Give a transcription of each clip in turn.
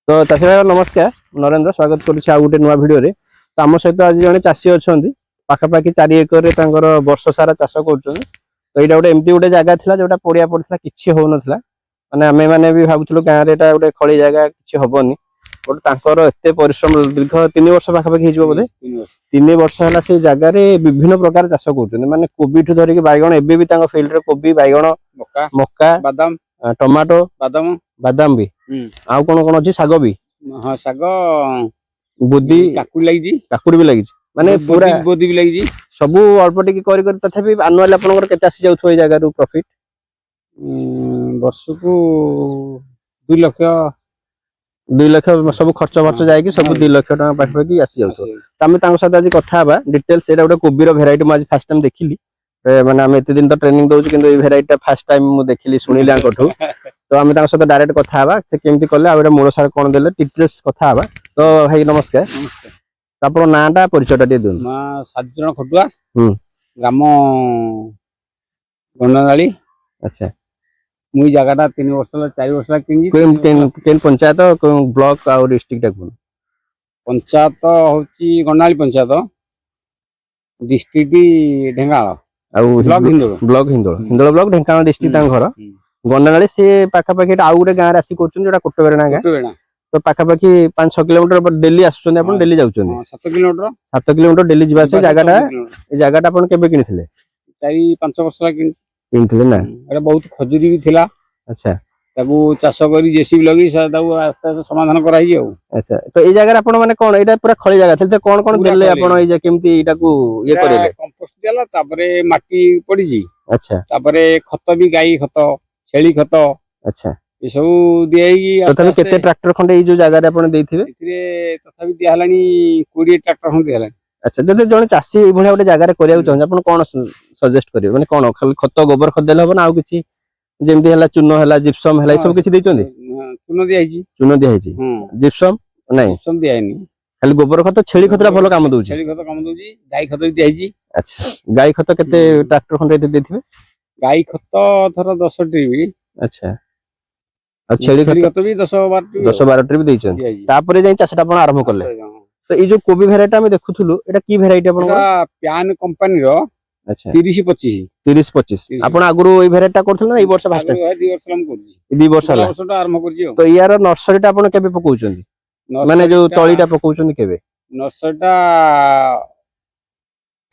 ତ ଚାଷୀ ଭାଇ ନମସ୍କାର, ନରେନ୍ଦ୍ର ସ୍ୱାଗତ କରୁଛି ଆଉ ଗୋଟେ ନୂଆ ଭିଡିଓରେ। ତ ଆମ ସହିତ ଆଜି ଜଣେ ଚାଷୀ ଅଛନ୍ତି। ପାଖାପାଖି 4 ଏକରରେ ତାଙ୍କର ବର୍ଷ ସାରା ଚାଷ କରୁଛନ୍ତି। ତ ଏଇଟା ଗୋଟେ ଏମିତି ଗୋଟେ ଜାଗା ଥିଲା, ଯୋଉଟା ପଡିଆ ପଡିଥିଲା, କିଛି ହଉନଥିଲା। ମାନେ ଆମେ ମାନେ ବି ଭାବୁଥିଲୁ ଗାଁରେ ଏଇଟା ଗୋଟେ ଖଳି ଜାଗା, କିଛି ହବନି। ଗୋଟେ ତାଙ୍କର ଏତେ ପରିଶ୍ରମ, ଦୀର୍ଘ 3 ବର୍ଷ ପାଖାପାଖି ହେଇଯିବ ବୋଧେ। 3 ବର୍ଷ। 3 ବର୍ଷ ହେଲା ସେଇ ଜାଗାରେ ବିଭିନ୍ନ ପ୍ରକାର ଚାଷ କରୁଛନ୍ତି। ମାନେ କୋବିଠୁ ଧରିକି ବାଇଗଣ, ଏବେ ବି ତାଙ୍କ ଫିଲ୍ଡରେ କୋବି, ବାଇଗଣ, ମକା, ମକା, ବାଦାମ, ଟମାଟୋ, ବାଦାମ, ବାଦାମ ବି। ଆଉ କଣ କଣ ଅଛି? ଶାଗ ବି? ହଁ, ଶାଗ। ବୋଦି। କାକୁଡି ଲାଗିଛି। କାକୁଡି ବି ଲାଗିଛି। ମାନେ ପୁରା ବୋଦି ବି ଲାଗିଛି। ସବୁ ଅଳ୍ପ ଟିକେ କରି କରି ତଥାପି ଆନୁଆଲି ଆପଣଙ୍କର କେତେ ଆସି ଯାଉଥିବ ଏଇ ଜାଗାରୁ ପ୍ରଫିଟ? ବର୍ଷକୁ 2 ଲକ୍ଷ। 2 ଲକ୍ଷ, ସବୁ ଖର୍ଚ୍ଚ ଫର୍ଚ୍ଚ ଯାଇକି ସବୁ 2 ଲକ୍ଷ ଟଙ୍କା ପାଖାପାଖି ଆସି ଯାଉଥିବ। ତ ଆମେ ତାଙ୍କ ସହିତ ଆଜି କଥା ହେବା ଡିଟେଲ୍ସ। ଏଇଟା ଗୋଟେ କୋବିର ଭେରାଇଟି, ମୁଁ ଆଜି ଫାର୍ଷ୍ଟ ଟାଇମ ଦେଖିଲି। ମାନେ ଆମେ ଏତେ ଦିନ ତ ଟ୍ରେନିଂ ଦଉଛୁ, କିନ୍ତୁ ଏଇ ଭେରାଇଟି ଟା ଫାର୍ଷ୍ଟ ଟାଇମ ମୁଁ ଦେଖିଲି, ଶୁଣିଲି ଆଙ୍କଠୁ। ତ ଆମେ ତାଙ୍କ ସହିତ ଡାଇରେକ୍ଟ କଥା ହେବା, ସେ କେମିତି କଲେ ଆଉ ଏଇଟା ମୂଳ ସାର କଣ ଦେଲେ, ଡିଟେଲ୍ସ କଥା ହେବା। ତ ଭାଇ ନମସ୍କାର। ନମସ୍କାର। ତ ଆପଣଙ୍କ ନାଁଟା, ପରିଚୟଟା ଟିକେ ଦିଅନ୍ତୁ। ମା ସାତ ଜଣ ଖଟୁଆ। ଗ୍ରାମ ଗଣ୍ଡନାଳୀ। ମୁଁ ଏଇ ଜାଗାଟା 3 ବର୍ଷ ହେଲା, 4 ବର୍ଷ ହେଲା କିଣିଛି। କେଉଁ କେଉଁ ପଞ୍ଚାୟତ, କେଉଁ ବ୍ଲକ ଆଉ ଡିଷ୍ଟ୍ରିକ୍ଟ କୁହନ୍ତୁ। ପଞ୍ଚାୟତ ହଉଛି ଗଣ୍ଡନାଳୀ ପଞ୍ଚାୟତ, ଡିଷ୍ଟ୍ରିକ୍ଟ ଢେଙ୍କାନାଳ, ଆଉ block Hindol. Block Hindol. Hindol block, Dhenkanal district ତାଙ୍କ ଘର। ଗଣ୍ଡନାଳୀ। ସେ ପାଖାପାଖି ଏଇଟା ଆଉ ଗୋଟେ ଗାଁରେ ଆସି କରୁଛନ୍ତି, ଯୋଉଟା କୋଟବେରଣା ଗାଁ। କୋଟବେଣା। ତ ପାଖାପାଖି 5-6 କିଲୋମିଟର ଡେଲି ଆସୁଛନ୍ତି ଆପଣ? ହଁ। ଡେଲି ଯାଉଛନ୍ତି? ହଁ, 7 କିଲୋମିଟର। 7 କିଲୋମିଟର ଡେଲି ଯିବା ଆସିବା। ଜାଗାଟା 14 କିଲୋମିଟର। ଏ ଜାଗାଟା ଆପଣ କେବେ କିଣିଥିଲେ? 4-5 ବର୍ଷ ହେଲା କିଣିଛି। କିଣିଥିଲେ ନା? ଏଟା ବହୁତ ଖଜୁରୀ ବି ଥିଲା। ତାକୁ ଚାଷ କରି ଜେସିବି ଲଗେଇ ତାକୁ ଆସ୍ତେ ଆସ୍ତେ ସମାଧାନ କରାହେଇଛି ଆଉ। ଆଚ୍ଛା, ତ ଏଇ ଜାଗାରେ ଆପଣ ମାନେ କଣ, ଏଇଟା ପୁରା ଖଳି ଜାଗା ଥିଲା, ତ କଣ କଣ ପୁରା ଦେଲେ ଖଳି। ଆପଣ ଏଇ ଯେ କେମିତି ଏଇଟାକୁ ଇଏ କରିଲେ? କମ୍ପୋଷ୍ଟ ଦିଆଲା, ତାପରେ ମାଟି ପଡିଛି। ତାପରେ ଖତ ବି, ଗାଈ ଖତ, ଛେଳି ଖତ, ଏସବୁ ଦିଆ ହେଇକି ଆସ୍ତେ ତଥାପି ଆସ୍ତେ। କେତେ ଟ୍ରାକ୍ଟର ଖଣ୍ଡେ ଏଇ ଯୋଉ ଜାଗାରେ ଆପଣ ଦେଇଥିବେ? ଏଥିରେ ତଥାପି ଦିଆହେଲାଣି 20 ଟ୍ରାକ୍ଟର ଖଣ୍ଡେ ଦିଆହେଲାଣି। ଆଚ୍ଛା, ଯଦି ଜଣେ ଚାଷୀ ଏଇଭଳିଆ ଗୋଟେ ଜାଗାରେ କରିବାକୁ ଚାହୁଁଛି, ଆପଣ କଣ ସଜେଷ୍ଟ କରିବେ? ମାନେ କଣ ଖାଲି ଖତ, ଗୋବର ଖତ ଦେଲେ ହବ ନା ଆଉ କିଛି, ଯେମିତି ହେଲା ଚୂନ ହେଲା, ଜିପ୍ସମ ହେଲା, ଏସବୁ କିଛି ଦେଇଛନ୍ତି? ହଁ, ଚୂନ ଦିଆହେଇଛି। ଚୂନ ଦିଆହେଇଛି? ହଁ। ଜିପ୍ସମ ନାଇଁ? ଜିପ୍ସମ ଦିଆହେଇନି। ଖାଲି ଗୋବର ଖତ, ଛେଳି ଖତଟା ଭଲ କାମ ଦଉଛି? ଛେଳି ଖତ କାମ ଦଉଛି, ଗାଈ ଖତ ବି ଦିଆହେଇଛି। ଆଚ୍ଛା, ଗାଈ ଖତ କେତେ ଟ୍ରାକ୍ଟର ଖଣ୍ଡେ ଏତେ ଦେଇଥିବେ? ଗାଈ ଖତ ଧର 10 ଟ୍ରିପ। ଆଚ୍ଛା, ଆଉ ଛେଳି ଛେଳି ଖତ? ଖତ ବି 10-12 ଟ୍ରିପ। 10-12 ଟ୍ରିପ ଦେଇଛନ୍ତି। ଦିଆହେଇଛି। ତାପରେ ଯାଇ ଚାଷଟା ଆପଣ ଆରମ୍ଭ କଲେ? ତ ଏଇ ଯୋଉ କୋବି ଭେରାଇଟି ଆମେ ଦେଖୁଥିଲୁ, ଏଇଟା କି ଭେରାଇଟି ଆପଣଙ୍କର? ଏଟା ପ୍ୟାନ କମ୍ପାନୀର 3025। 3025। 30। ଆପଣ ଆଗରୁ ଏଇ ଭେରାଇଟି ଟା କରୁଥିଲେ ନା ଏଇ ବର୍ଷ ଫାଷ୍ଟ? ଆଗରୁ 2 ବର୍ଷ ହେଲା ମୁଁ କରୁଛି। 2 ବର୍ଷ ହେଲା? ବର୍ଷଟା ଆରମ୍ଭ କରୁଛି ଆଉ। ତ ୟାର ନର୍ସରୀ ଟା ଆପଣ କେବେ ପକଉଛନ୍ତି? ମାନେ ଯୋଉ ତଳିଟା ପକଉଛନ୍ତି କେବେ? ନର୍ସରୀଟା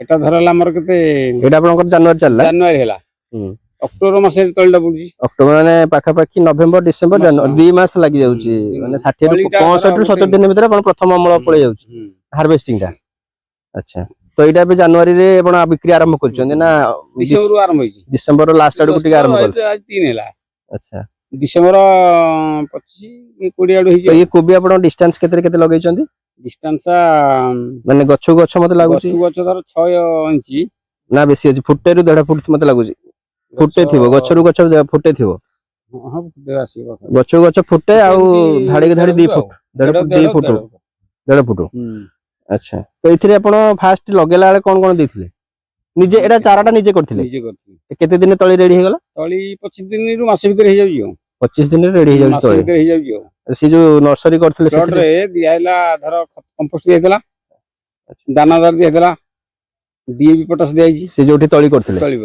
ଏଟା ଧର ହେଲା ଆମର କେତେ? ଏଇଟା ଆପଣଙ୍କର ଜାନୁଆରୀ ଚାଲିଲା। ଜାନୁଆରୀ ହେଲା। ଅକ୍ଟୋବର ମାସରେ ତଳିଟା ପଡୁଛି। ଅକ୍ଟୋବର ମାନେ ପାଖାପାଖି ନଭେମ୍ବର, ଡିସେମ୍ବର, ମାସ, ଜାନୁଆରୀ, 2 ମାସ ଲାଗି ଯାଉଛି। ମାନେ 60ରୁ ତଳିଟା ଧର 65ରୁ 70 ଦିନ ଭିତରେ ଆପଣ ପ୍ରଥମ ଅମଳ ପଳେଇ ଯାଉଛି, ହାର୍ଭେଷ୍ଟିଂ ଟା। ଆଚ୍ଛା, ତ ଏଇଟା ଏବେ ଜାନୁଆରୀରେ ଆପଣ ବିକ୍ରି ଆରମ୍ଭ କରିଛନ୍ତି ନା? ଡିସେମ୍ବରରୁ ଆରମ୍ଭ ହେଇଛି। ଡିସେମ୍ବର ଲାଷ୍ଟ ଆଡକୁ ଟିକେ ଆରମ୍ଭ କଲେ? ଆଜି 3 ହେଲା। ଡିସେମ୍ବର 25 କି 20 ଆଡୁ ତ ହେଇଛି। ଇଏ କୋବି ଆପଣ ଡିଷ୍ଟାନ୍ସ କେତେ କେତେ ଲଗେଇଛନ୍ତି? ଡିଷ୍ଟାନ୍ସ ମାନେ ଗଛକୁ ଗଛ ମତେ ଲାଗୁଛି ଗଛ ଗଛ ଧର 6 ଇଞ୍ଚ। ନା, ବେଶୀ ଅଛି। ଫୁଟେରୁ ଦେଢ ଫୁଟ ମତେ ଲାଗୁଛି, ଫୁଟେ ଥିବ। ଗଛରୁ ଗଛ ଫୁଟେ ଥିବ। ହଁ, ଫୁଟେ ଆସିବ। ଗଛକୁ ଗଛ ଫୁଟେ ଆଉ ଏମିତି ଧାଡିକି ଧାଡି 2 ଦେଢ ଫୁଟ, ଦେଢ ଫୁଟ, 2 ଫୁଟ, ଦେଢ ଫୁଟ। ଦେଢ ଫୁଟ। ଆଚ୍ଛା, ତ ଏଥିରେ ଆପଣ ଫାଷ୍ଟ ଲଗେଇଲା ବେଳେ କଣ କଣ ଦେଇଥିଲେ ନିଜେ? ଏଇଟା ଚାରାଟା ନିଜେ କରିଥିଲେ? ନିଜେ କରିଥିଲି। କେତେ ଦିନ ତଳି ରେଡି ହେଇଗଲା? ତଳି 25 ଦିନରୁ ମାସେ ଭିତରେ ହେଇଯାଉଛି ଆଉ। 25 ଦିନରେ ରେଡି ହେଇଯାଉଛି ମାସେ ତଳି? ଭିତରେ ହେଇଯାଉଛି ଆଉ। ସେ ଯୋଉ ନର୍ସରୀ କରିଥିଲେ ସେଥିରେ ପ୍ଲଟରେ ଦିଆହେଲା ଧର କମ୍ପୋଷ୍ଟ ଦିଆହେଇଥିଲା, ଦାନାଦାର ଦିଆହେଇଥିଲା, ଡିଏପି ପଟାସ ଦିଆହେଇଛି। ସେ ଯୋଉଠି ତଳି କରିଥିଲେ? ତଳି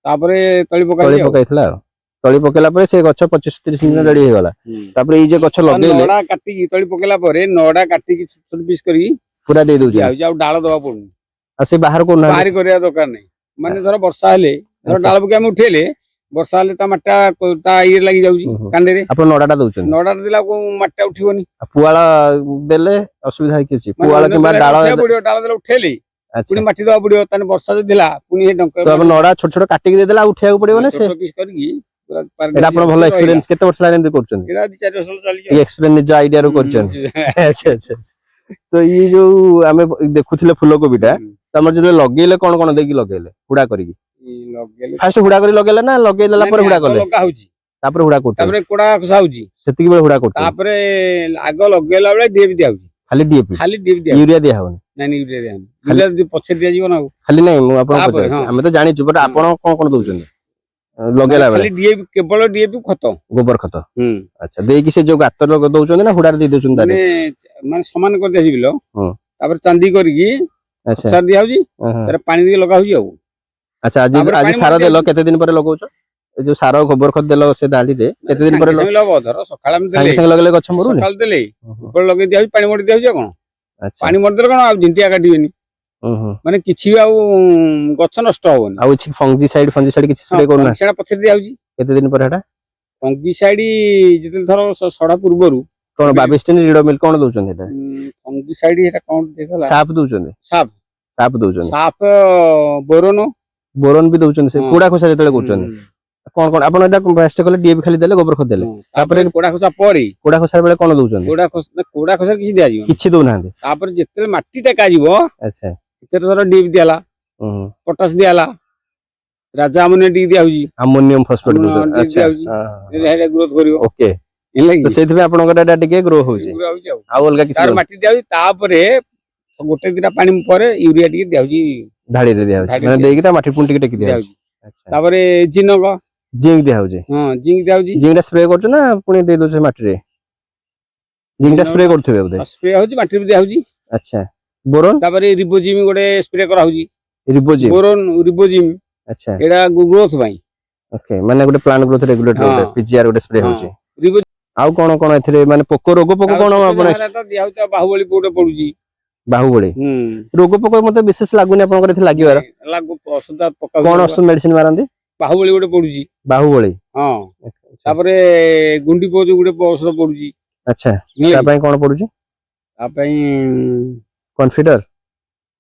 ତାପରେ ତଳି ତଳି ପକାଯାଇଛି ଆଉ। ପକାଇଥିଲା। ଆଉ ତଳି ପକେଇଲା ପରେ ସେ ଗଛ 25-30 ଦିନ ରେଡି ହେଇଗଲା। ତାପରେ ଏଇ ଯେ ଗଛ ଲଗେଇଲେ ନଡା କାଟିକି, ତଳି ପକେଇଲା ପରେ ନଡା କାଟିକି ଛୋଟ ଛୋଟ ପିସ୍ କରିକି ପୁରା ଦେଇ ଦଉଛନ୍ତି? ଦିଆହଉଛି, ଆଉ ଡାଳ ଦବାକୁ ପଡୁନି। ଆଉ ସେ ବାହାର କରୁନାହାନ୍ତି? ବାହାରି କରିବା ଦରକାର ନାହିଁ। ମାନେ ଧର ବର୍ଷା ହେଲେ ଧର ଡାଳ ପକେଇ ଆମେ ଉଠେଇଲେ, ବର୍ଷା ହେଲେ ତା ମାଟିଟା ତା ଇଏ ଲାଗି ଯାଉଛି କାଣ୍ଡରେ। ଆପଣ ନଡାଟା ଦଉଛନ୍ତି? ନଡା ଦେଲେ ଆଉ ମାଟିଟା ଉଠିବନି। ଆଉ ପୁଆଳ ଦେଲେ ଅସୁବିଧା ହେଇକି ଅଛି? ମାନେ ପୁଆଳ ଅନ୍ୟ କିମ୍ବା ଦେଲେ ଡାଳ ଉଠେଇବାକୁ ପଡିବ, ଡାଳ ଦେଲେ ଉଠେଇଲେ ପୁଣି ମାଟି ଦବାକୁ ପଡିବ। ତାହେଲେ ବର୍ଷା ଯଦି ହେଲା ପୁଣି ସେ ଡଙ୍କ ତ ଆପଣ ନଡା ଛୋଟ ଛୋଟ କାଟିକି ଦେଇଦେଲେ ଆଉ ଉଠେଇବାକୁ ପଡିବନି ସେ? ଛୋଟ ପିସ୍ କରିକି ପୁରା ଏଇଟା ଆପଣ ଭଲ ରହିଲା। ଏକ୍ସପିରିଏନ୍ସ। କେତେ ବର୍ଷ ହେଲାଣି ଏମିତି କରୁଛନ୍ତି? ଏଇଟା 4 ବର୍ଷ ହେଲା ଚାଲିଛି। ଏଇ ଏକ୍ସପିରିଏନ୍ସ ନିଜ ଆଇଡିଆରୁ କରିଛନ୍ତି? ଆଚ୍ଛା, ତ ଇଏ ଯୋଉ ଆମେ ଦେଖୁଥିଲେ ଫୁଲକୋବିଟା, ତ ଆମର ଯେତେବେଳେ ଲଗେଇଲେ କଣ କଣ ଦେଇକି ଲଗେଇଲେ? ହୁଡା କରିକି? ଲଗେଇଲେ ଫାଷ୍ଟ ହୁଡା କରି ଲଗେଇଲେ ନା ଲଗେଇ ଦେଲା ପରେ ନାଇଁ, ହୁଡା ଆଗ କଲେ? ଲଗା ହଉଛି। ତାପରେ ହୁଡା କରୁଛନ୍ତି? ତାପରେ କୋଡା ଖସା ହଉଛି। ସେତିକି ବେଳେ ହୁଡା କରୁଛନ୍ତି? ତାପରେ ଆଗ ଲଗେଇଲା ବେଳେ ଡିଏପି ଦିଆ ହଉଛି। ଖାଲି ଡିଏପି? ଖାଲି ଡିଏପି ଦିଆ ହଉଛି। ୟୁରିଆ ଦିଆ ହଉନି? ନାଇଁ ନାଇଁ, ୟୁରିଆ ଦିଆ ହଉନି। ୟୁରିଆ ଯଦି ପଛରେ ଦିଆଯିବ ନା ଆଉ। ଖାଲି ନାଇଁ, ମୁଁ ଆପଣଙ୍କୁ ତାପରେ, ପଚାରୁଛି। ହଁ। ଆମେ ତ ଜାଣିଛୁ, ବଟ ଆପଣ କଣ କଣ ଦଉଛନ୍ତି? ଲଗେଇଲା ବେଳେ ଖାଲି ଡିଏପି, କେବଳ ଡିଏପି ଖତ। ଗୋବର ଖତ? ହୁଁ। ଆଚ୍ଛା, ଦେଇକି ସେ ଯୋଉ ଗାତ ଦଉଛନ୍ତି ନା ହୁଡାରେ ଦେଇ ଦଉଛନ୍ତି ତାରେ? ମାନେ ମାନେ ସମାନ କରିଦିଆଉଛି ବିଲ। ତାପରେ ଚାନ୍ଦି କରିକି ସାର ଦିଆହଉଛି, ତାପରେ ପାଣି ଦେଇକି ଲଗା ହଉଛି ଆଉ। ଆଚ୍ଛା, ଆଜି ତାପରେ ଆଜି ପାଣି ସାର ମଡି ଦେଲ, ଦିଆହଉଛି। କେତେ ଦିନ ପରେ ଲଗଉଛ? ଏ ଯୋଉ ସାର ଗୋବର ଖତ ଦେଲ ସେ ଦାଢିରେ କେତେ ଦିନ ପରେ ସାଙ୍ଗେ ସାଙ୍ଗେ ଲଗ, ଧର ସକାଳେ ଆମେ ଦେଲେ, ସାଙ୍ଗେ ସାଙ୍ଗେ ଲଗେଇଲେ ଗଛ ମରୁନି? ସକାଳେ ଦେଲେ, ଉପରେ ଲଗେଇ ଦିଆହଉଛି, ପାଣି ମଡି ଦିଆହଉଛି ଆଉ କଣ। ଆଚ୍ଛା ପାଣି ମଡିଦେଲେ କଣ ଆଉ ଝିଣ୍ଟିଆ କାଟିବେନି, ହୁଁ ହୁଁ ମାନେ କିଛି ବି ଆଉ ଗଛ ନଷ୍ଟ ହବନି। ଆଉ କିଛି ଫଙ୍ଗିସାଇଡ କିଛି ସ୍ପ୍ରେ କରୁନା? ସେଟା ପଛରେ ଦିଆହଉଛି। କେତେ ଦିନ ପରେ ହେଟା? ଫଙ୍ଗିସାଇଡ ଯେତେବେଳେ ଧର ସଢା ପୂର୍ବରୁ। କଣ, ବାବିଷ୍ଟିନ, ରିଡୋମିଲ କଣ ଦଉଛନ୍ତି ଏଟା? ଫଙ୍ଗିସାଇଡ ଏଟା କଣ ଦେଇଥିଲା? ସାପ ଦଉଛନ୍ତି? ସାପ। ସାପ ଦଉଛନ୍ତି। ସାପ, ବୋରନ। ବୋରନ ବି ଦଉଛନ୍ତି ସେ କୁଡା ଖୋସା ଯେତେବେଳେ କରୁଛନ୍ତି। କଣ କଣ ଆପଣ ଏଟା ଫାଷ୍ଟ କଲେ? ଡିଏପି ଖାଲି ଦେଲେ, ଗୋବର ଖତ ଦେଲେ, ତାପରେ କୋଡା ଖୋସା ପରେ। କୋଡା ଖୋସା ବେଳେ କଣ ଦଉଛନ୍ତି? କୋଡା ଖୋସା କିଛି ଦିଆଯିବ? କିଛି ଦଉନାହାନ୍ତି? ତାପରେ ଯେତେବେଳେ ମାଟି ଟେକାଯିବ, ଆଚ୍ଛା ସେଥିରେ ଧର ଡିଏପି ଦିଆଲା, ପଟାସ ଦିଆଲା, ରାଜା ଆମୋନିଆ ଟିକେ ଦିଆହଉଛି। ଆମୋନିୟମ ଫସଫେଟ ଆମୋନିୟମ ଦଉଛନ୍ତି। ଟିକେ ଆଚ୍ଛା ଦିଆହଉଛି। ଗ୍ରୋଥ କରିବ। ଓକେ ହେଲା ତ କି? ସେଇଥିପାଇଁ ଆପଣଙ୍କର ଏଟା ଟିକେ ଗ୍ରୋ ହଉଛି। grow ହଉଛି ଆଉ। ଆଉ ଅଲଗା କିଛି ତାର ଦଉନି? ମାଟି ଦିଆହଉଛି, ତାପରେ ଗୋଟେ ଦିଟା ପାଣି ପରେ ୟୁରିଆ ଟିକେ ଦିଆହଉଛି। ଧାଡିରେ ଦିଆହଉଛି? ଧାଡିରେ। ମାନେ ଦେଇକି ତା ମାଟି ପୁଣି ଟିକେ ଟେକି ଦିଆହଉଛି? ଦିଆହଉଛି। ଆଚ୍ଛା ତାପରେ ଜିନକ। ଜିଙ୍କ ଦିଆହଉଛି? ହଁ, ଜିଙ୍କ ଦିଆହଉଛି। ଜିଙ୍କ ଟା ସ୍ପ୍ରେ କରୁଛ ନା ପୁଣି ଦେଇ ଦଉଛ ମାଟିରେ? ଜିଙ୍କ ଟା ସ୍ପ୍ରେ କରୁଥିବେ ବୋଧେ? ସ୍ପ୍ରେ ହଉଛି, ମାଟିରେ ବି ଦିଆହଉଛି। ଆଚ୍ଛା, ବୋରନ? ତାପରେ ରିବୋଜିମ୍ ଗୋଟେ ସ୍ପ୍ରେ କରାହଉଛି। ରିବୋଜିମ୍? ବୋରନ, ରିବୋଜିମ୍। ଏଇଟା ଗ୍ରୋଥ ପାଇଁ। ଓକେ, ମାନେ ଗୋଟେ ପ୍ଲାଣ୍ଟ ଗ୍ରୋଥ ରେଗୁଲେଟର ଗୋଟେ ପିଜିଆର ଗୋଟେ ସ୍ପ୍ରେ ହଉଛି। ରିବୋ ଆଉ କଣ କଣ ଏଥିରେ, ମାନେ ପୋକ, ରୋଗ ପୋକ କଣ ଆପଣ? ଦିଆହଉଛି ଆଉ ବାହୁବଳି ଗୋଟେ ପଡୁଛି। ବାହୁବଳି। ହୁଁ। ରୋଗ ପୋକ ମତେ ବିଶେଷ ଲାଗୁନି ଆପଣଙ୍କର ଏଥିରେ ଲାଗିବାର। ଲାଗୁ ଔଷଧ ପକା। କଣ ଔଷଧ ମେଡିସିନ ମାରନ୍ତି? ବାହୁବଳି ଗୋଟେ ପଡୁଛି। ବାହୁବଳି? ହଁ, ତାପରେ ଗୁଣ୍ଡି ପୋକ ଗୋଟେ ଔଷଧ ପଡୁଛି। ଆଚ୍ଛା ହେଲା ତା କି? ପାଇଁ କଣ ପଡୁଛି? ତା ପାଇଁ କନଫିଡର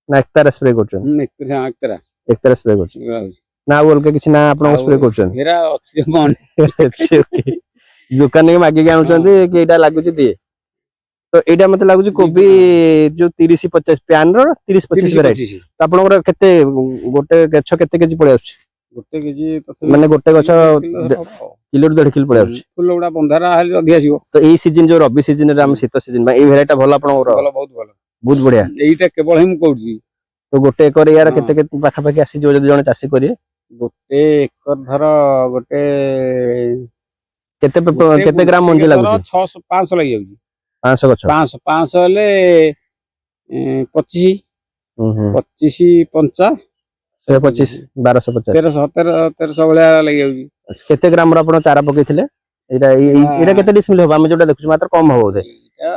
ନା ଏକତାରା ସ୍ପ୍ରେ କରୁଛନ୍ତି? ହଁ, ଏକତାରା। ଏକତାରା ସ୍ପ୍ରେ କରୁଛନ୍ତି ନା ଆଉ ଅଲଗା କିଛି ନା ଆପଣଙ୍କ ସ୍ପ୍ରେ କରୁଛନ୍ତି? ହେରା ଅଛି ଯେ କଣ। ଅଛି, okay। ଦୋକାନୀ ମାଗିକି ଆଣୁଛନ୍ତି କି ଏଇଟା ଲାଗୁଛି ଦିଏ। ତ ଏଇଟା ମତେ ଲାଗୁଛି କୋବି ଯୋଉ 30-25 ପ୍ୟାନ ର 30-25 30 ଭେରାଇଟି। 25। ତ ଆପଣଙ୍କର କେତେ, ଗୋଟେ ଗଛ କେତେ କେଜି ପଳେଇ ଆସୁଛି? ଗୋଟେ କେଜି ତଥାପି ମାନେ ଗୋଟେ ଗଛ କିଲୋ ହବ ଆଉ। କିଲୋରୁ 1.5 କିଲୋ ପଳେଇ ଆସୁଛି? ଫୁଲ ଗୁଡା ବନ୍ଧାରା ହେଲେ ଅଧିକ ଆସିବ। ତ ଏଇ ସିଜନ ଯୋଉ ରବି ସିଜନ ରେ, ଆମ ଶୀତ ସିଜନ ପାଇଁ ଏଇ ଭେରାଇଟି ଭଲ ଆପଣଙ୍କର? ଭଲ, ବହୁତ ଭଲ। ବହୁତ ବଢିଆ। ଏଇଟା କେବଳ ହିଁ ମୁଁ କରୁଛି। ତ ଗୋଟେ ଏକର ୟାର କେତେ କେତେ ପାଖାପାଖି ଆସିଯିବ ଯଦି ଜଣେ ଚାଷୀ କରିବେ? ଗୋଟେ ଏକର ଧର ଗୋଟେ କେତେ ଗୋଟେ କେତେ ଗ୍ରାମ ମଞ୍ଜି ଧର ଲାଗୁଛି? 600 500 ଲାଗିଯାଉଛି। 500 ଗଛ? 500 500 ହେଲେ 25, ହୁଁ ହୁଁ 25 ପଞ୍ଚା 125, 1250। 1300, 1300 ଭଳିଆ ଲାଗିଯାଉଛି। ଆଚ୍ଛା, କେତେ ଗ୍ରାମର ଆପଣ ଚାରା ପକେଇଥିଲେ? ଏଇଟା ଏଇଟା କେତେ ଡିସମିଲ ହବ? ଆମେ ଯୋଉଟା ଦେଖୁଛୁ ମାତ୍ର କମ ହବ ବୋଧେ। ଏଇଟା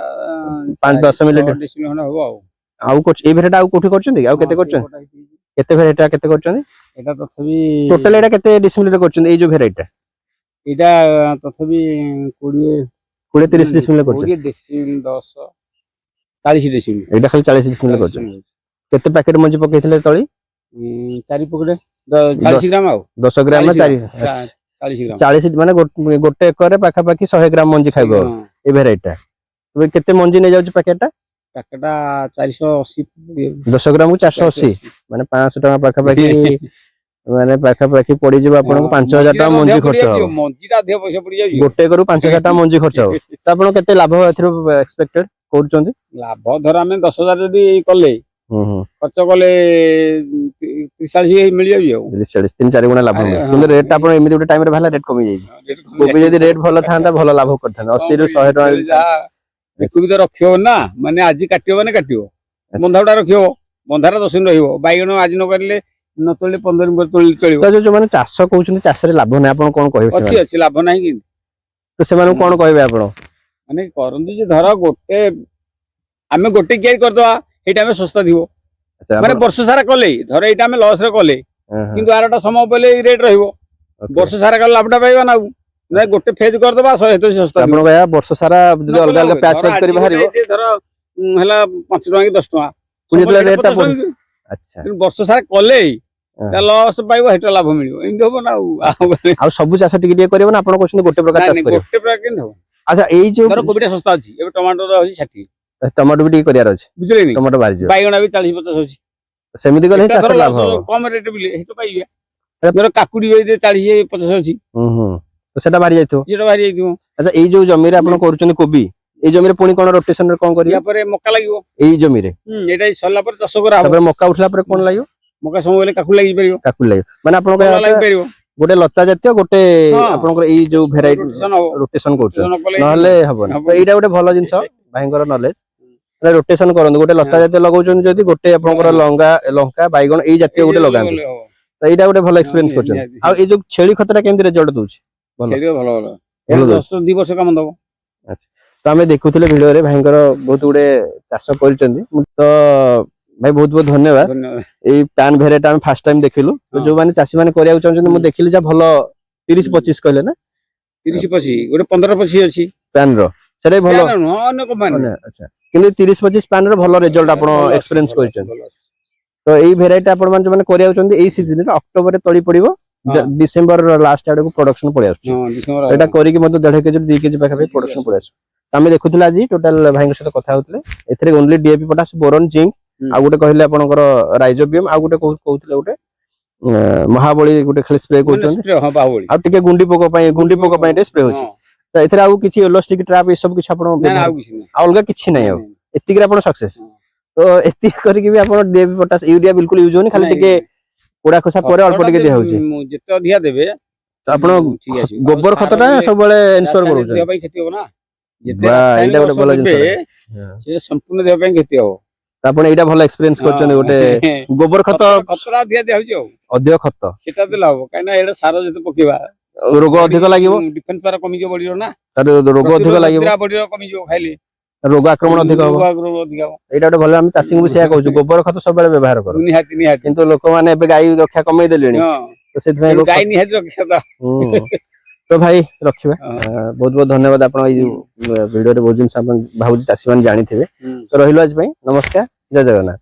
5-10 ମିଲିଲିଟର। ଡିସମିଲ ଖଣ୍ଡେ ହବ ଆଉ। ଆଉ ଏଇ ଭେରାଇଟି ଆଉ କୋଉଠି କରୁଛନ୍ତି? ଆଉ କେତେ ହଁ, କରୁଛନ୍ତି? ସେଇପଟା ହେଇଛି। କେତେ ଭେରାଇଟି କେତେ କରୁଛନ୍ତି? ଏଇଟା ତଥାପି ଟୋଟାଲ ଏଇଟା କେତେ ଡିସମିଲ କରୁଛନ୍ତି, ଏଇ ଯୋଉ ଭେରାଇଟି? ଏଇଟା ତଥାପି 20। 20-30 ଡିସମିଲ କରୁଛନ୍ତି? 20 ଡିସମିଲ, 10, 40 ଡିସମିଲ। ଏଇଟା ଖାଲି 40 ଡିସମିଲ କରୁଛନ୍ତି। କେତେ ପ୍ୟାକେଟ ମଞ୍ଜି ପକେଇଥିଲେ ତଳି? ଚାରି ପକେଟ, 40 ଗ୍ରାମ ଆଉ। 10 ଗ୍ରାମ ନା 40। ଚାରି? 40 ଗ୍ରାମ। 40 ମାନେ ଗୋଟେ ଏକରରେ ପାଖାପାଖି 100 ଗ୍ରାମ ମଞ୍ଜି ଖାଇବ ଏଇ ଭେରାଇଟି ଟା। ଏବେ କେତେ ମଞ୍ଜି ନେଇଯାଉଛି ପ୍ୟାକେଟ ଟା? ପ୍ୟାକେଟ 480। 10 ଗ୍ରାମକୁ 480, ମାନେ 500 ଟଙ୍କା ପାଖାପାଖି, ମାନେ ପାଖାପାଖି ପଡିଯିବ ଆପଣଙ୍କୁ 5000 ଟଙ୍କା ମଞ୍ଜି ଖର୍ଚ୍ଚ ହବ। ମଞ୍ଜିଟା ଅଧିକ ପଇସା ପଡିଯାଉଛି। ଗୋଟେ ଏକରରୁ 5000 ଟଙ୍କା ମଞ୍ଜି ଖର୍ଚ୍ଚ ହବ। ତ ଆପଣ କେତେ ଲାଭ ଏଥିରୁ ଏକ୍ସପେକ୍ଟେଡ କରୁଛନ୍ତି? ଲାଭ ଧର ଆମେ 10,000 ଯଦି କଲେ, ହୁଁ ହୁଁ ଖର୍ଚ୍ଚ କଲେ 30-40 ମିଳିଯାଉଛି ଆଉ। 30-40, 3-4 ଗୁଣା ଲାଭ ଆରେ ମିଳେ। ହଁ। କିନ୍ତୁ ରେଟ୍ ଟା ଆପଣ ଏମିତି ଗୋଟେ ଟାଇମରେ ବାହାରିଲା, ରେଟ୍ କମି ଯାଇଛି। କୋବି ଯଦି ରେଟ୍ ଭଲ ଥାନ୍ତା, ଭଲ ଲାଭ କରିଥାନ୍ତା। 80ରୁ 100 ଟଙ୍କା ଯଦି ଯାହା ବିକୁ ବି ତ ରଖିବ ନା, ମାନେ ଆଜି କାଟିବ ମାନେ କାଟିବ। ବନ୍ଧା ଗୁଡା ରଖିବ, ବନ୍ଧାଟା 10 ଦିନ ରହିବ। ବାଇଗଣ ଆଜି ନ କାଟିଲେ, ନ ତୋଳିଲେ 15 ଦିନ ପରେ ତୋଳିଲେ ଚଳିବ। ତ ଯୋଉ ଯୋଉମାନେ ଚାଷ କହୁଛନ୍ତି ଚାଷରେ ଲାଭ ନାହିଁ, ଆପଣ କଣ କହିବେ ଅଛି। ସେମାନଙ୍କୁ? ଅଛି, ଲାଭ ନାହିଁ କି? ତ ସେମାନଙ୍କୁ କଣ କହିବେ ଆପଣ? ମାନେ କରନ୍ତି ଯେ ଧର ଗୋଟେ ଆମେ ଗୋଟେ କିଆରି କରିଦବା, ସେଇଟା ଆମେ ଶସ୍ତା ଥିବ। ମାନେ ବର୍ଷ ସାରା କଲେ, ଧର ଏଇଟା ଆମେ ଲସ ରେ କଲେ, ହଁ, ହଁ, କିନ୍ତୁ ଆରଟା ସମୟ ପଇଲେ ଏଇ ରେଟ୍ ରହିବ। ବର୍ଷ ସାରା କଲେ ଲାଭଟା ପାଇବା ନା ଆଉ ନାଇଁ, ଗୋଟେ ଫେଜ କରିଦବା 100 ଶସ୍ତା ଥିବ। ଆପଣ କହିବା ବର୍ଷ ସାରା ଯଦି ନ ଅଲଗା କଲେ ଅଲଗା ହବ। ପ୍ୟାଚ୍ ଧର ପ୍ୟାଚ୍ କରି ଆଜି ବାହାରିବ। ଗୋଟେ ଧର ହେଲା 5 ଟଙ୍କା କି 10 ଟଙ୍କା। ପୁଣି ଯେତେବେଳେ ସମୟ ରେଟ୍ ଟା 50 ବଢି ଟଙ୍କା। ଆଚ୍ଛା ତେଣୁ ବର୍ଷ ସାରା କଲେ ତା ଲସ୍ ପାଇବ, ସେଟା ଲାଭ ମିଳିବ, ଏମିତି ହବ ନା ଆଉ ଆଉ ଆଉ ସବୁ ଚାଷ ଟିକେ ଟିକେ କରିବ ନା ଆପଣ କହୁଛନ୍ତି ଗୋଟେ ପ୍ରକାର ନାଇଁ, ଚାଷ ନାଇଁ, କରିବ? ଗୋଟେ ପ୍ରକାର କେମିତି ହବ? ଆଚ୍ଛା, ଏଇ ଯୋଉ ଧର କୋବିଟା ଶସ୍ତା ଅଛି, ଏବେ ଟମାଟୋ ଅଛି 60। ଟମାଟୋ ବି ଟିକେ କରିବାର ଅଛି। ବୁଝିଲେ କି? ଟମାଟୋ ବାହାରିଯିବ। ବାଇଗଣ ବି 40-50 ଅଛି। ସେମିତି କଲେ ହିଁ ଏଟା ଧର ଚାଷରେ ଲାଭ loss ହବ। କମ ରେଟ୍ ବୋଲି ସେଟା ପାଇବେ। ଧର କାକୁଡି ବି 40-50 ଅଛି। ହୁଁ ହୁଁ ତ ସେଟା ବାହାରି ଯାଇଥିବ। ସେଟା ବାହାରି ଯାଇଥିବ। ଆଚ୍ଛା, ଏଇ ଯୋଉ ଜମିରେ ଆପଣ କରୁଛନ୍ତି କୋବି, ଏଇ ଜମିରେ ପୁଣି କଣ ରୋଟେସନ ରେ କଣ କରିବେ? ୟା ପରେ ମକା ଲାଗିବ। ଏଇ ଜମିରେ? ହୁଁ, ଏଇଟା ସରିଲା ପରେ ଚାଷ କରାହବ। ତାପରେ ମକା ଉଠିଲା ପରେ କଣ ଲାଗିବ? ମକା ସମୟ ହେଲେ କାକୁଡି ଲାଗିପାରିବ। କାକୁଡି ଲାଗିବ। ମାନେ ଆପଣ କହିବା କଲରା କଥା ଲାଗିପାରିବ। ଗୋଟେ ଲତା ଜାତୀୟ, ଗୋଟେ ଆପଣଙ୍କର ଏଇ ଯୋଉ ଭେରାଇଟି ରୋଟେସନ ହବ। ରୋଟେସନ କରୁଛନ୍ତି। ରୋଟେସନ କଲେ ନହେଲେ ହବନି। ତ ହବନି। ଏଇଟା ଗୋଟେ ଭଲ ଜିନିଷ, ଭାଇଙ୍କର ନଲେଜ। ରୋଟେସନ କରନ୍ତୁ। ଗୋଟେ ଲତା ଜାତୀୟ ଲଗାଉଛନ୍ତି ଯଦି, ଗୋଟେ ଆପଣଙ୍କର ଲଙ୍ଗା, ଲଙ୍କା, ବାଇଗଣ ଏଇ ଜାତୀୟ ଏଇ ଗୋଟେ ଯୋଉ ଲଗାନ୍ତୁ। ଲଗେଇଲେ ହବ। ତ ଏଇଟା ଗୋଟେ ଭଲ ଏକ୍ସପିରିଏନ୍ସ କରୁଛନ୍ତି। ଆଉ ଏଇ ଯୋଉ ଛେଳି ଖତଟା କେମିତି ରେଜଲ୍ଟ ଦଉଛି? ଭଲ। ଛେଳିର ଭଲ ଭଲ। ଭଲ ଦଉଛି। 10 2 ବର୍ଷ କାମ ଦବ। ତ ଆମେ ଦେଖୁଥିଲେ ଭିଡିଓରେ ଭାଇଙ୍କର ବହୁତ ଗୁଡେ ଚାଷ କରିଛନ୍ତି। ମୁଁ ତ ଭାଇ, ବହୁତ ବହୁତ ଧନ୍ୟବାଦ। ଧନ୍ୟବାଦ। ଏଇ ପ୍ୟାନ ଭେରାଇଟି ଆମେ ଫାର୍ଷ୍ଟ ଟାଇମ ଦେଖିଲୁ। ତ ଯୋଉମାନେ ଚାଷୀ ମାନେ କରିବାକୁ ଚାହୁଁଛନ୍ତି, ମୁଁ ଦେଖିଲି ଯାହା ଭଲ 30 25 କହିଲେ ନା? 30 25, ଗୋଟେ 15 25 ଅଛି। ପ୍ୟାନ ର ସେଟା ବି ଭଲ। ପ୍ୟାନ ନୁହଁ, ଅନ୍ୟ କମ୍ପାନୀ। ଆଚ୍ଛା, କିନ୍ତୁ 30 25 ପ୍ୟାନ ର ଭଲ ରେଜଲ୍ଟ ଆପଣ ଏକ୍ସପିରିଏନ୍ସ କରିଛନ୍ତି। ଭଲ ଅଛି। ତ ଏଇ ଭେରାଇଟି ଆପଣ ମାନେ ଯୋଉମାନେ କରିବାକୁ ଚାହୁଁଛନ୍ତି, ଏଇ ସିଜନରେ ଅକ୍ଟୋବରରେ ତଳି ପଡିବ, ଡିସେମ୍ବର ଲାଷ୍ଟ ଆଡକୁ ପ୍ରଡକ୍ସନ ପଳେଇ ଆସୁଛି। ହଁ, ଡିସେମ୍ବର। ଏଇଟା କରିକି ମଧ୍ୟ 1.5 କେଜି, 2 କେଜି ପାଖାପାଖି ପ୍ରଡକ୍ସନ ପଳେଇ ଆସିବ। ତ ଆମେ ଦେଖୁଥିଲେ ଆଜି ଟୋଟାଲ ଭାଇଙ୍କ ସହିତ କଥା ହଉଥିଲେ, ଏଥିରେ only DAP, potash, boron, zinc, ଆଉ ଗୋଟେ କହିଲେ ଆପଣଙ୍କର ରାଇଜୋବିୟମ, ଆଉ ଗୋଟେ କହୁଥିଲେ ଗୋଟେ ମହାବଳୀ ଗୋଟେ ଖାଲି ସ୍ପ୍ରେ କରୁଛନ୍ତି। ସ୍ପ୍ରେ, ହଁ, ବାହୁବଳି। ଆଉ ଟିକେ ଗୁଣ୍ଡି ପୋକ ପାଇଁ ଟିକେ ସ୍ପ୍ରେ ହଉଛି। ତ ଏଥିରେ ଆଉ କିଛି ୟେଲୋ ଷ୍ଟିକ୍ ଟ୍ରାପ ଏସବୁ କିଛି ଆପଣ ନା ନା, ବ୍ୟବହାର ଆଉ କିଛି ନାହିଁ। ଆଉ ଅଲଗା କିଛି ନାହିଁ ଆଉ? ନାଇଁ, ଏତିକିରେ ଆପଣ ସକ୍ସେସ? ହଁ। ତ ଏତିକି କରିକି ବି ଆପଣ ଡିଏପି, ପଟାସ, ୟୁରିଆ ବିଲକୁଲ ୟୁଜ ହଉନି, ଖାଲି ନାଇଁ, ଟିକେ କୋଡା ଖୋସା ପରେ ଅଳ୍ପ ଖତଟା ଟିକେ ଦିଆ ହଉଛି। ଯେତେ ଅଧିକା ଦେବେ ତ ଆପଣ ଠିକ ଅଛି। ଆଉ ଗୋବର ସାର ଖତଟା ଦେଲେ ସବୁବେଳେ ଏନସ୍યોର ରାସାୟନିକ କରୁଛନ୍ତି। ଦେହ ପାଇଁ କ୍ଷତି ହବ ନା। ଯେତେ ବା, ଏଇଟା ରାସାୟନିକ ଗୋଟେ ଭଲ ଔଷଧ ଜିନିଷ। ଦେବେ, ସେଟା ସମ୍ପୂର୍ଣ୍ଣ ଦେହ ପାଇଁ କ୍ଷତି ହବ। ତ ଆପଣ ଏଇଟା ଭଲ ଏକ୍ସପିରିଏନ୍ସ କରୁଛନ୍ତି, ଗୋଟେ ଗୋବର ଖତ। ଖତଟା ଅଧିକା ଦିଆ ହଉଛି ଆଉ। ଅଧିକ ଖତ। ସେଟା ଦେଲେ ହବ, କାହିଁକି ନା ଏଇଟା ସାର ଯେତେ ପକେଇବା ରୋଗ ଅଧିକ ଲାଗିବ। ଡିଫେନ୍ସ ପାୱାର କମିଯିବ ବଡିର ନା। ତାର ରୋଗ ଅଧିକ ଲାଗିବ। ବଡିର କମିଯିବ ଖାଇଲେ। ରୋଗ ଆକ୍ରମଣ ଅଧିକ ହବ। ରୋଗ ଆକ୍ରମଣ ଅଧିକ ହବ। ଏଇଟା ଗୋଟେ ଭଲ। ଆମେ ଚାଷୀଙ୍କୁ ବି ସେଇଆ କହୁଛୁ, ଗୋବର ଖତ ସବୁବେଳେ ବ୍ୟବହାର କର। ନିହାତି ନିହାତି। କିନ୍ତୁ ଲୋକମାନେ ଏବେ ଗାଈ ରକ୍ଷା କମେଇ ଦେଲେଣି। ତ ସେଥିପାଇଁ ତେଣୁ ଗାଈ ନିହାତି ରଖିବା ତ। ତ ଭାଇ, ରଖିବା। ବହୁତ ବହୁତ ଧନ୍ୟବାଦ। ଆପଣ ଏଇ ଯୋଉ ଭିଡିଓରେ ବହୁତ ଜିନିଷ ଆପଣ ଭାବୁଛି ଚାଷୀ ମାନେ ଜାଣିଥିବେ। ତ ରହିଲୁ ଆଜି ପାଇଁ, ନମସ୍କାର, ଜୟ ଜଗନ୍ନାଥ।